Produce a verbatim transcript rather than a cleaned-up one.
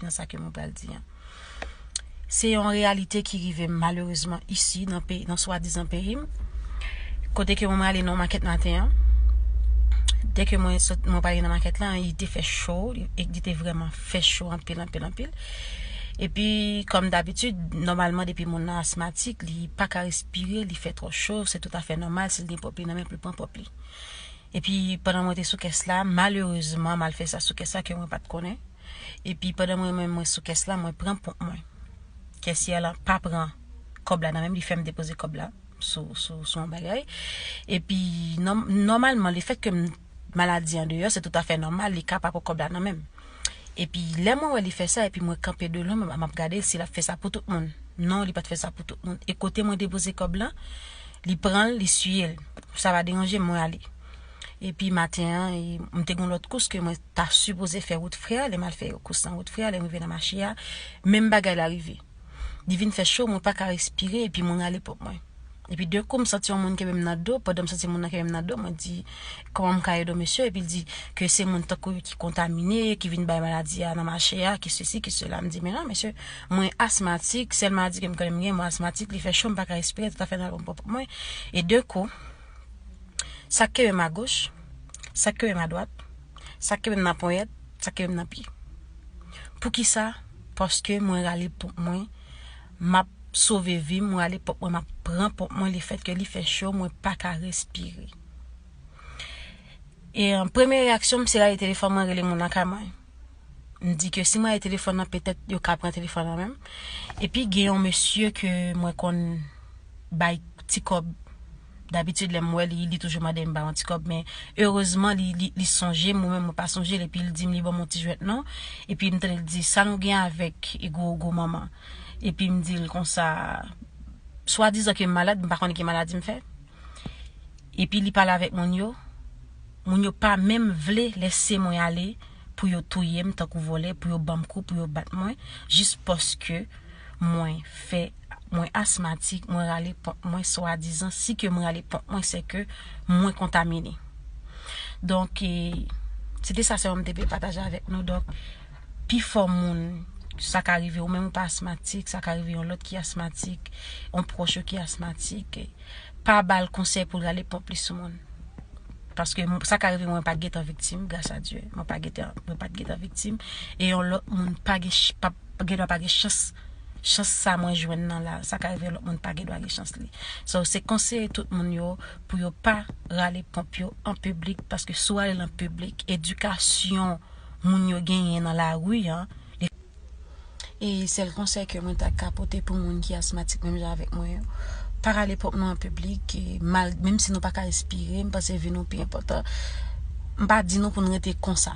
Nan sa ke mwen pral di an. Se yon reyalite ki rive malerezman isi, nan peyi, nan swadizan peyi m. Kote ke mwen ale nan makèt maten an. Dè ke mwen sot, mwen pale nan makèt la, li te fè cho, li, li te vrèman fè cho anpil, anpil, anpil. Epi, kòm dabitid, nòmalman, depi moun nan asmatik, li pa ka respire, li fè twò cho, se toutafè nòmal, si l gen pòp li nan men, pou l pran pòp li. Epi, pandan mwen te sou kès la, malerezman, m al fè sa sou kès la ke mwen pa t konnen. Epi, pandan mwen menm mwen sou kès la, mwen pran ponp mwen. Kesyè la pa pran kòb la nan men m, li fè m depoze kòb la sou, sou, sou yon bagay. Epi, nòm-, nòmalman, lefèt ke m maladi an deyò, se toutafè nòmal, li ka pa pran kòb la nan men m. Epi, lè mwen wè li fè sa, epi mwen kanpe de lwen, m, m ap gade si l ap fè sa pou tout moun. Non, li pa t fè sa pou tout moun. E kote mwen depoze kòb la, li pran l, li siye l. Sa pa deranje m, mwen ale. Epi maten an, e, m te gen yon lòt kous ke mwen ta sipoze fè wout frè, lè m al fè kous nan wout frè, lè m rive nan mache a, menm bagay la rive. Li vin fè cho, mwen pa ka respire, epi mwen rale ponp mwen. Epi de kou, m santi yon moun kenbe m nan do, pandan m santi moun nan kenbe m nan do, mwen di, kòman m ka ede w, mesye? Epi l di ke se moun tankou yo ki kontamine, ki vin bay maladi a nan mache a, ki sesi, ki sela. M di, men non, mesye, mwen asmatik, sèl maladi ke m konnen m gen, mwen asmatik, li fè cho, m pa ka respire, toutafè nan ponp mwen. E de kou, sa k kenbe m agoch, sa k kenbe m adwat, sa k kenbe m nan ponyèt, sa k kenbe m nan pye. Poukisa? Paske mwen rale ponp mwen, m ap sove vi m, mwen rale ponp mwen, m ap pran ponp mwen, lefèt ke li fè cho, mwen pa ka respire. E, euh, premye reyaksyon m, se rale telefòn mwen, rele moun nan kay mwen. M di ke si mwen rale telefòn nan, petèt yo ka pran telefòn nan menm. Epi gen yon mesye ke mwen konn bay ti kòb. Dabitid, lè m wè li, li toujou mande m bay yon ti kòb, men erezman, li, li, li sonje m, mwen menm, mwen pa sonje l, epi l di m li ban m yon ti jwèt non. Epi m tande l di, "Sa nou gen avèk gwo, gwo manman?" Epi m di l konsa, swadizan ke m malad, m pa konnen ki maladi m fè. Epi li pale avèk moun yo. Moun yo pa menm vle lèse mwen ale pou yo touye m tankou vòlè, pou yo ban m kou, pou yo bat mwen, jis paske mwen fè, mwen asmatik, mwen rale ponp mwen, swadizan, si ke mwen rale ponp mwen, se ke mwen kontamine. Donk, e, se te sa sèlman m te vle pataje avèk nou. Donk, pifò moun, sa ka rive ou menm ou pa asmatik, sa ka rive yon lòt ki asmatik, yon pwòch ou ki asmatik, pa ba l konsèy pou l rale ponp li sou moun. Paske m, sa ka rive mwen pa t gentan viktim, gras a Dye. Mwen pa gentan, mwen pa t gentan viktim. E yon lòt moun pa gen ch-, pa, pa gen dwa pa gen chans, chans sa mwen jwenn nan la. Sa ka rive yon lòt moun pa gen dwa gen chans li. So, se konseye tout moun yo pou yo pa rale ponp yo an piblik, paske si w rale l an piblik, edikasyon moun yo genyen nan lari an, e sèl konsèy ke mwen ta ka pote pou moun ki asmatik menm jan avèk mwen yo, pa rale ponp nou an piblik, e mal, menm si nou pa ka respire, m panse vi nou pi enpòtan. M pa di nou pou n rete konsa.